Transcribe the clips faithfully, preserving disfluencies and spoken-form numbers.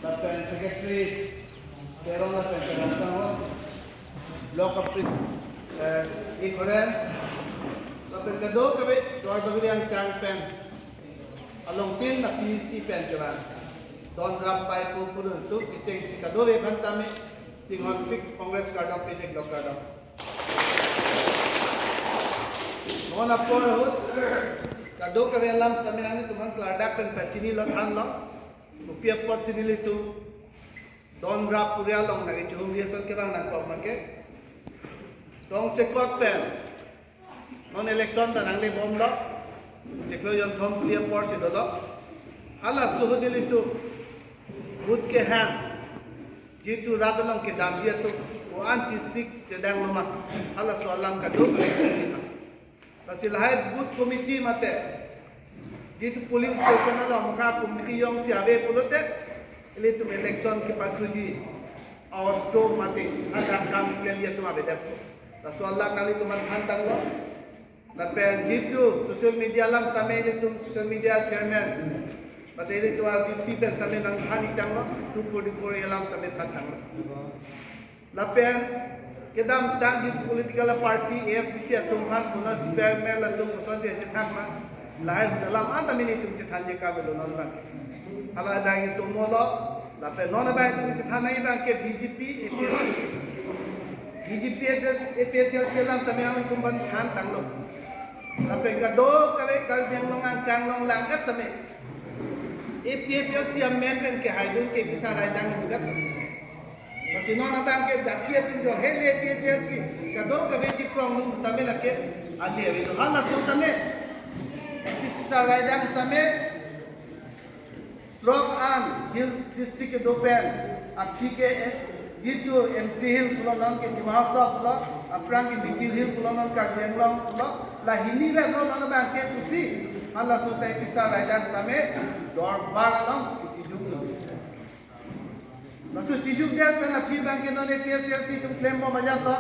Lapen Secretary Terong lapen Terang Sangho, Block of Pre-, eh, Ikhoren, lapen kadokave Duarbagori angkang pen along tin na P C pen kevan. Don rap pai pu pudun tu kechengsi kadokave aphan tame chinghonpik, Congress kardom, P D K kardom. Non apor ahut kadokave alam sitame nanglitum aphan klardak pen pachinilo thanlo. Kopi apot si nelitum Don rap pu ri along nangkechihumri ason kevang nangkok ma ke. Tongsekot pen non election ta nanglebomlo. Chiklo jonthom phli apor si dolo. Halaso ahut nelitum vote kehang, jitu rat along kedamji atum ko-an chesik chedanglo ma, halaso alam kadokave. Lasi lahai booth committee mate jitu polling station along mukha committee jongsi ave pulote, ilitum election kepathuji a-ostro mate hadak kam klemji atum avedet. Laso alam nanglitum aphan than tanglo. Lapen jitu social media alam sitame, ilitum social media chairman mate ilitum a-V P pen sitame nangthan tanglo, two forty-four alam sitame than tanglo. Lapen kedamtang jitu political party A S D C atum aphan puno C P I M L atum kosonsi chethak ma, lahai ahut alam anta nelitum chethanje kavelo non abang. Hala adang itum molo, lapen non abang itum chethan nangji abang ke B J P, A P H L C. B J P, A P H L C alam sitame nanglitum aphan than tanglo. Lapen kadokave Karbi Anglong angkang along lang-et tame A P H L C amen pen kehaidun ke bisa raidang idugat. Lasi non abang ke daki atum jo hele A P H L C kadokave chikrong nung sitame lake ali avelo. Halaso tame bisa raidang sitame throk an Hills District kedo pen, aphi ke, eh, jitu N C Hill pulo, non ke Dima Hasao pulo, aphrang ke Mikir Hill pulo, non Karbi Anglong pulo, la hini vet lo non abang ke pusi, halaso ta bisa raidang sitame dorbar along kechijuklo. Laso chijukdet pen aphi abang ke non A P H L C atum klembom ajat lo.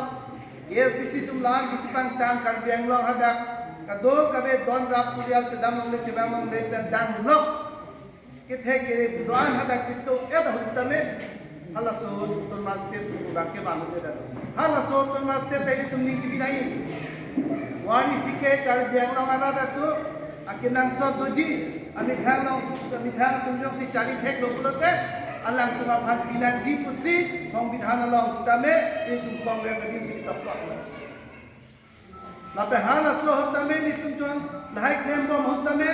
A S D C atum la-an kachepangtang Karbi Anglong hadak kadokave don rap pu ri al chedam longle chedam longle pen dang lok kethe kere do-an hadak chito-et ahut sitame halaso autonomous state pu abang ke vandedet. Halaso autonomous state ta ilitum ning chibi nangji. Wari chike Karbi Anglong arat atum akenangsot doji, amethang along, amethang atum jongsi chari theklo pulote alangtum aphan pinangji pusi songbidhan along sitame ilitum Congress adinsi toktok. Lapen halaso ahut tame nelitum chon lahai klembom ahut tame,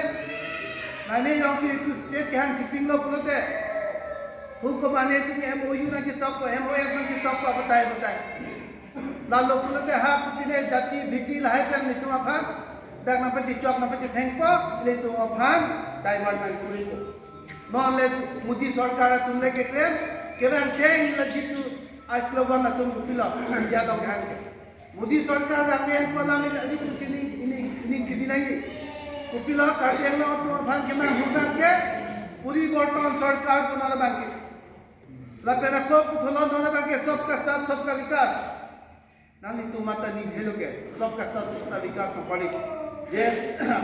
mane jongsi itum state kehang chitinglo pulote, hukum ane itum M O U nangchetokpo, M O S nangchetokpo, batai batai. Lalo pulote ha kopine jati bhiti lahai pen nelitum aphan dak nangpachechok nangpachethengpo, ilitum aphan divert nangkuripo. Non le Modi sorkar atum le keklem, kevang cheng la jitu a-slogan atum kopilo, India tong kehang ke. Modi sorkar dak pen kolam ini adi tu chini ini ini chini lagi. Kopilo Karbi Anglong atum aphan kemang hu abang ke, poriborton sorkar pu non abang ke. Lapen ako puthot lo non abang ke sabka saath sabka vikas. Nanglitum mata ning thelo ke, sabka saath sabka vikas nangpali. Je,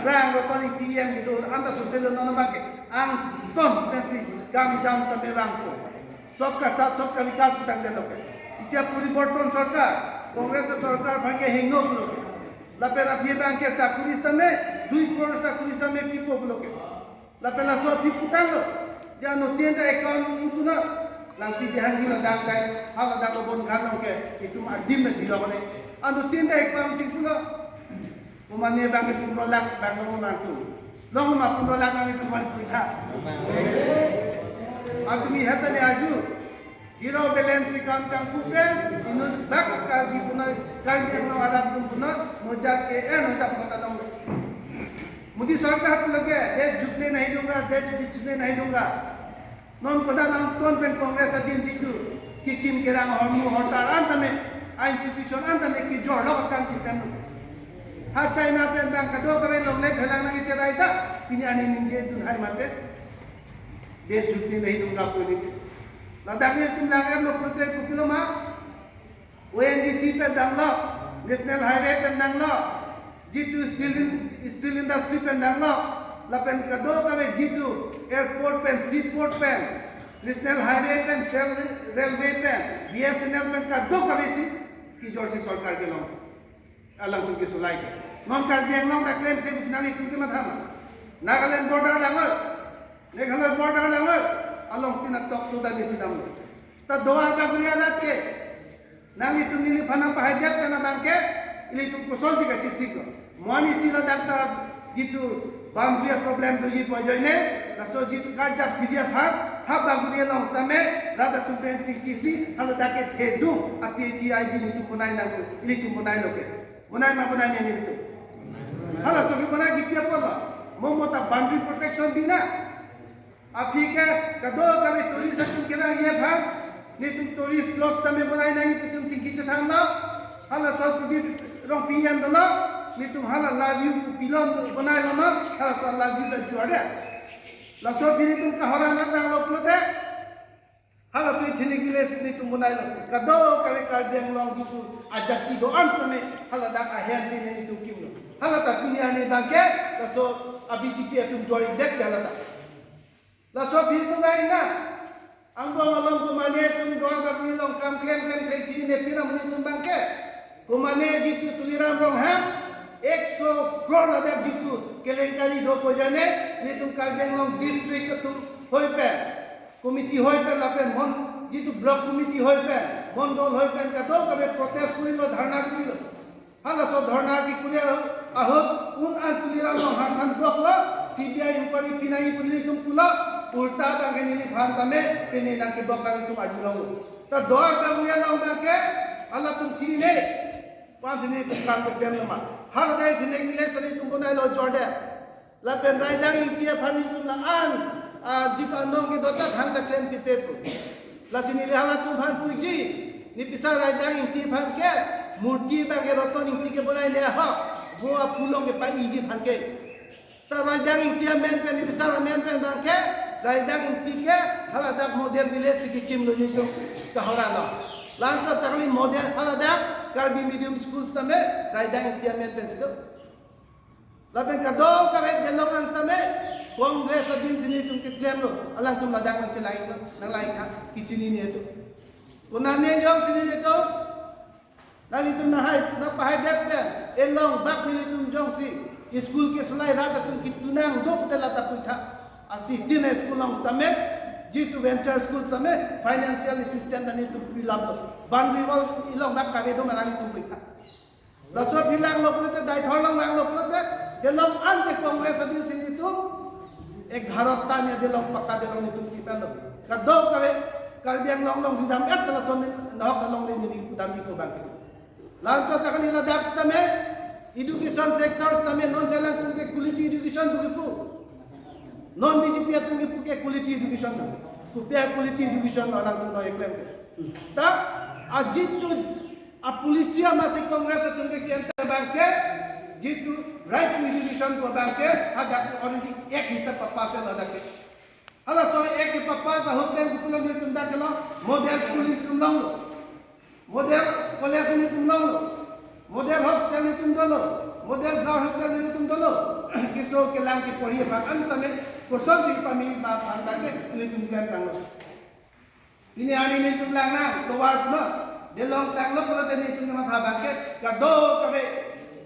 prang roton iti yang gitu, anta soselo non abang ke. Angton pensi kam jam sampai bang ko. Sabka saath sabka vikas utang delo ke. Isi aporiborton sorkar, Congress sorkar aphan ke hingno pulo ke. Lapen aphi abang ke sakuri sitame, dui crore sakuri sitame pipo pulo ke. Lapen laso aphi putanglo. Je anuttin ta account ingpunon. Langpi dihang hino dang dai, hala dak obon khan long ke, itum adim na jilong ne. Anuttin ta account chingpulo. Umane abang ke pundro lakh abang long nangtum. Long ma pundro lakh nangtum aphan puitha. Atum ihatani aju. Zero balance account kangpu pen, inut bak Karbi punon, Karbi Anglong arat atum punon, mojak ke er mojak kota dong. Modi sorkar pulo ke, desh jhutne nahi dunga, desh bichne nahi dunga. Non koda nangtum pen Congress adin jitu, kekim kerang hormu hortar an tame, a institution an tame kejor lo kam si pen. Ha China pen abang kadokave longle phelang nangcherai ta, pini ani ningjedun hai mate. Desh jhutne nahi dunga pu neli. Ladak nelitum lang-etlo pulote kopilo ma. O N G C pen damlo, National Highway pen damlo, jitu steel in-, steel industry pen damlo, lapen kadokave jitu airport pen, seaport pen, National Highway pen, rail-, railway pen, B S N L pen kadokave si kejor si sorkar kelong. Alangtum kesolai ke. Non Karbi Anglong ta klemkle pusi nanglitum kematha ma? Nagaland border langoi, Meghalaya border langoi, along pina tokso dani si damlo. Ta Duar Bagori arat ke nanglitum neliphan nangpahai det pen abang ke, ilitum kosonsi kachesik lo? Mo-an isi ladak ta jitu boundary problem doji pu ajoine, laso jitu karjap thiri aphan, ha Bagori along sitame rat atum pen chingkisi, haladak ke thedung a-P H E I B nelitum bonai nangkok, ilitum bonai lo ke. Bonai ma bonai nelitum? Halaso ke bonai kipi apotlo? Mo mo ta boundary protection bi na. Aphi ke kadokave tourist atum kevangji aphan, nelitum tourist lodge tame bonai nangji pu itum chingki chethan lo. Halaso Pradip Rongpi an dolo, nelitum hala Love U pu pilon bonai lo non, halaso Love U ta juar de. Laso aphi nelitum kahora nang tanglo pulote, halaso Ethnic Village nelitum bonai lo. Kadokave Karbi Anglong jitu ajati do-an sitame haladak ahem pine nelitum kimlo. Hala ta pini arni abang ke laso a-B J P atum juar-ik det ke hala ta. Laso aphi itum ai na. Angbong along komane atum Duar Bagori along kam klemklemkle chinine pini amonit atum abang ke. Komane jitu Tuliram Ronghang ekso crore ladak jitu kelenkari do pu ajoine, nelitum Karbi Anglong district atum hoi pen, committee hoi pen lapen mon, jitu block committee hoi pen, mondol hoi pen kadokave protest korilo, dharna korilo. Halaso dharna kekuri ahut, ahut un-an Tuliram Ronghang aphan block lo, C B I inquiry pinai pu nelitum pulo, ulta abang ke neliphan tame pine nangkeblok nangtum ajulong lo. Ta Duar Bagori along abang ke halatum chinine, pu-an si nelitum kam keklem lo ma? Hala dai chinine neli sari tum bonai lo jorde. Lapen Raidang Ingti aphan nelitum la-an, ah, jitu anong kedo ta thangta klempipe pu. Lasi neli halatum aphan puji, ne pisa Raidang Ingti aphan ke murti abang ke Roton Ingti kebonai le ahok, vo aphu along kepaiji aphan ke. Ta Raidang Ingti amen pen, ne pisa amen pen abang ke, Raidang Ingti ke haladak model village si kekimlo nelitum kahora lo. Langchot ta kali model haladak Karbi medium school sitame Raidang Ingti amen pen si do. Lapen kadokave delong an sitame Congress adin si nelitum keklemlo, alangtum ladak nangchelai, nanglai tha, kechinine atum. Konane jongsi nelitum, nanglitum nahai, nangpahai det pen, elong bak nelitum jongsi school kesolai rat atum kitunang do pute lata puitha. Asi tin school along sitame, jitu venture school sitame financial assistance ta nelitum prilap lo. Boundary wall elong bak kave do ma nanglitum puitha. Laso aphi langlo pulote, Deithor along langlo pulote, delong an ke Congress adin si nelitum egharo ta ne delong pakka delong nelitum kipan lo. Kadokave Karbi Anglong along ridam-et ta lason nahok along le neli kedam-ik pu abang ke. Langchot ta kali ladak sitame, education sector sitame non si alangtum ke quality education pu kepu. Non B J P atum kepu ke quality education. Kopi a-quality education alangtum non keklem ke? Ta ajitu a-policy amatsi Congress atum ke ki-enter abang ke, jitu right to education pu abang ke, hadak si already Act hisap papass lo hadak ke. Halaso Act kepapass ahut pen kopilo nelitum dak kelong, model school nelitum longlo, model college nelitum longlo, model hostel nelitum dolo, model girls hostel nelitum dolo. Keso kelang keporhi abang an sitame kosonsi pame ma aphan dak ke nelitum klem tanglo. Pini arni nelitum lang nang tovar pulo, delong tanglo pulote nelitum kematha abang ke, kadokave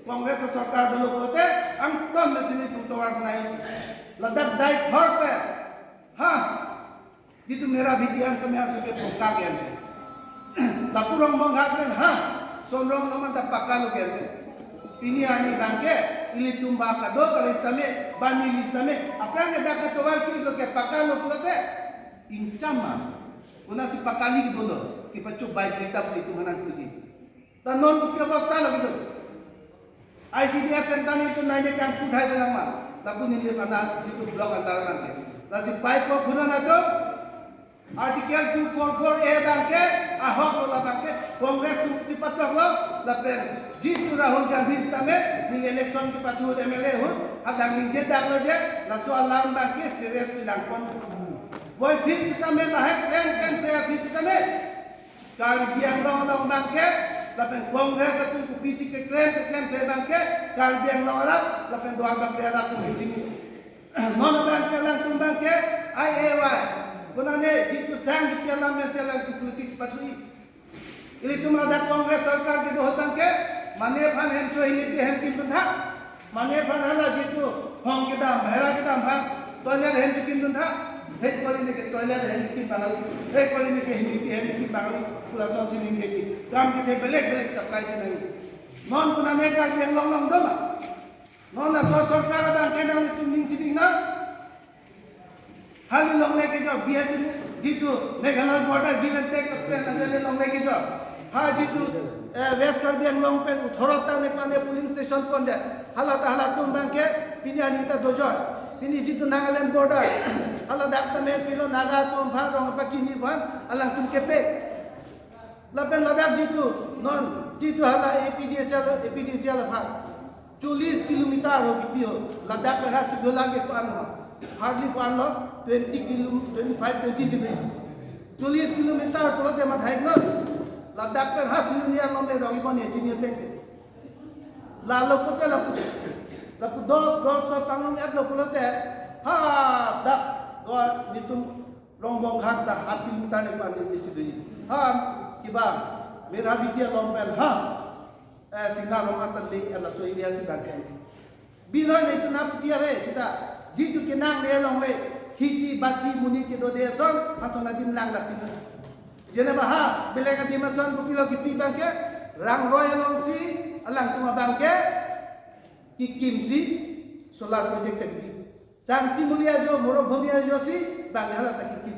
Congress sorkar dolo pulote angton mesi nelitum tovar bonai. Ladak Deithor pen, ha, jitu Mera Bhitti an sitame aso ke pokka ke ante. Lapu Rongbong Ghat pen, ha, Sonrong along an ta pakka lo ke ante. Pini arni abang ke, ilitum ba kadokave sitame, ba neli sitame, aphrang ke dak ke tovar ki lo ke pakka lo pulote ingcham ma? Konatsi pakka li bolo, kepachobei kitap si itum nangpuji. Ta non kopi abostha lo kedo? I C D S center nelitum nai ne kam kuthai dalam ma? Lapu neli pana jitu block antar abang ke. Lasi pai ko khuna na to. Article two four four A abang ke ahok lo, labang ke Congress atum si patok lo, lapen jitu Rahul Gandhi sitame neli election kepathu M L A ahut, hadak ningje dak lo je, laso alam abang ke serious pi langpon. Voi aphi sitame lahai klem klem kle aphi sitame Karbi Anglong along abang ke, lapen Congress atum kopisi keklem keklem kle abang ke, Karbi Anglong arat lapen Duar Bagori arat atum kechini. Non abang ke alangtum abang ke I A Y, kona Mane jitu sang jitu alam mesen lang tu politics patui. Ilitum ladak Congress sorkar kedo ahut abangke, mane aphan hemso hini pi hem kimdun tha. Mane aphan hala jitu hong kedam, bahera kedam aphan, toilet hem chekimdun tha. Hei kori ne ke toilet hem kim Bangali, hei kori ne ke hini pi hem kim Bangali, pu lason si ningje ki. Kam kethe belek belek supply si nangji. Non konane Karbi Anglong along do ma? Non laso sorkar abangke nanglitum ning chiding na? Hali longle kejor, B S N jitu Meghalaya border give and take pen ane longle kejor. Ha jitu, eh, West Karbi Anglong pen othoro ta ne kane polling station pondet. Hala ta halatum abangke pini arni ta dojor. Pini jitu Nagaland border, hala dak tame pilo Naga atum aphan, Rong aphan kimi aphan alangtum kepe. Lapen ladak jitu non jitu hala A P D C L, A P D C L aphan cholis kilometer ho kipi ho. Ladak pen ha chujo lage ko-an ho. Hardly ko-an lo, twenty kilo, twenty-five, twenty sibri. Cholis kilometer pulote mat hai non. Ladak pen ha sini ni alom le rong ibon ye chini peng. Lalo pute lapu, lapu dos, dos so tanglo et lo pulote. Ha dak do nitum Rongbong khan ta half kilometer ne pan de sibri. Ha kiba Medhaviti along pen ha, eh, Singna along atan le, eh, laso area si bangke. Bilo ne tu na puti ave sita jitu kenang ne along le, kheti bati monit kedo de ason, hason adim lang latin. Jene ba ha belek adim ason kopilo kipi abangke, Rangroi along si alangtum abangke kikim si solar project ta kipi. Sangti muli ajo, Morobhumi ajo si bang hala ta kipi.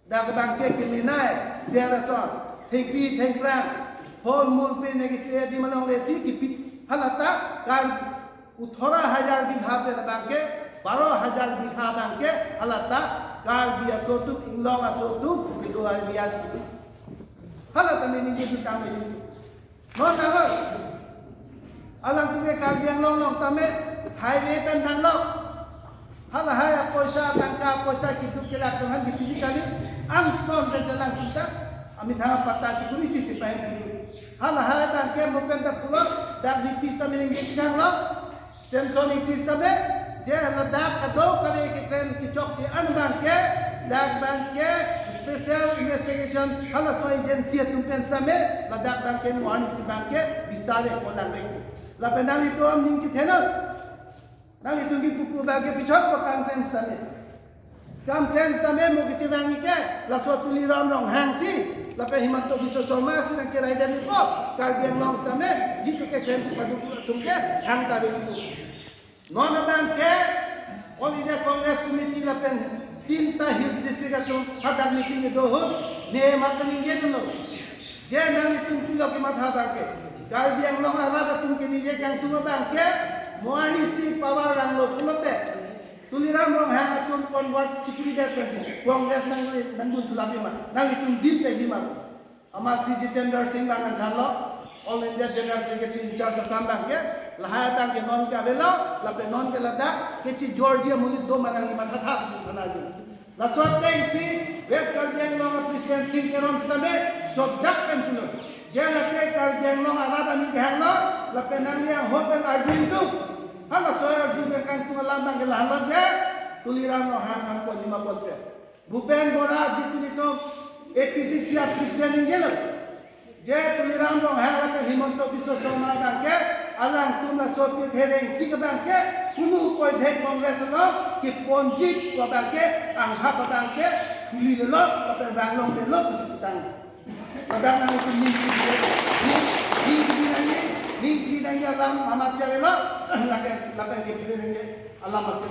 Dak abangke kemenei, ser ason, thengpi thengphrang, phol mul pen ne kecho adim along le si kipi. Hala ta Kar othoro hajar bigha pen abangke, baro hajar bigha abangke, hala ta Karbi aso atum, inglong aso atum kedo alias kipi. Hala ta meaning ke jutang le. Non nangor. Alangtum ke Karbi Anglong along tame highway pen nanglo. Halahai apoisa, tangka apoisa keduk kelak atum aphan kipiji kali. Angton pen si alangtum ta amethang apatta chikuri si chipahem kali. Halahai abangke mo pen ta pulo, dak di pista meaning ke chikanglo. Samson Ingti sitame, je ladak kadokave keklem kechokche an abangke, dak abangke special investigation halaso agency atum pen sitame, ladak abangke mo arni si abangke bisar-e ko lang vek. Lapen nanglitum ning chetheno. Nanglitum kipu pu abangke pichok ko kam klem sitame. Kam klem sitame mo kechevangji ke, laso Tuliram Ronghang si, lapen Himanta Biswa Sarma si nangcherai dampo, Karbi Anglong sitame, jitu keklem chepaduk atum ke, hang ta vek tu. Non abangke, All India Congress Committee lapen tinta Hills District atum, hadak meeting kedo ahut, ne mata ningje dunlo. Je nanglitum pilo kematha abangke, Karbi Anglong arat atum keningje kangtung abangke, mo arni si power vanglo pulote, Tuliram Ronghang atum convert chikuri det pensi Congress nang nangdun thulap ma, nanglitum dim pegi ma. Amatsi Jitendra Singh bang nangthanlo, All India General Secretary in charge Assam abangke, lahai abangke non ke avelo, lapen non ke ladak kechijorji amonit do ma nangli matha thap si thanarju. Laso atengsi West Karbi Anglong a President Singh Teron sitame sodak pen pulo. Je lake Karbi Anglong arat aning kehanglo, lapen nangli angho pen arju ingtung. Halaso arju pen kangtung alam abangke lahenlo je, Tuliram Ronghang hangko jima ponpe. Bhupen Borah jitu nitum A P C C a President ningjelo. Je Tuliram Ronghang lapen Himanta Biswa Sarma abangke, alangtum laso pi thereng tik abangke, hunu koi dhek Congress along keponji pu abangke, anghap abangke, thuli lelo, lapen vanglong lelo pusi putang. Padang nang itu ning ning ning ning ning ning ning alam amat siya lelo, lapen lapen ke ning alam masih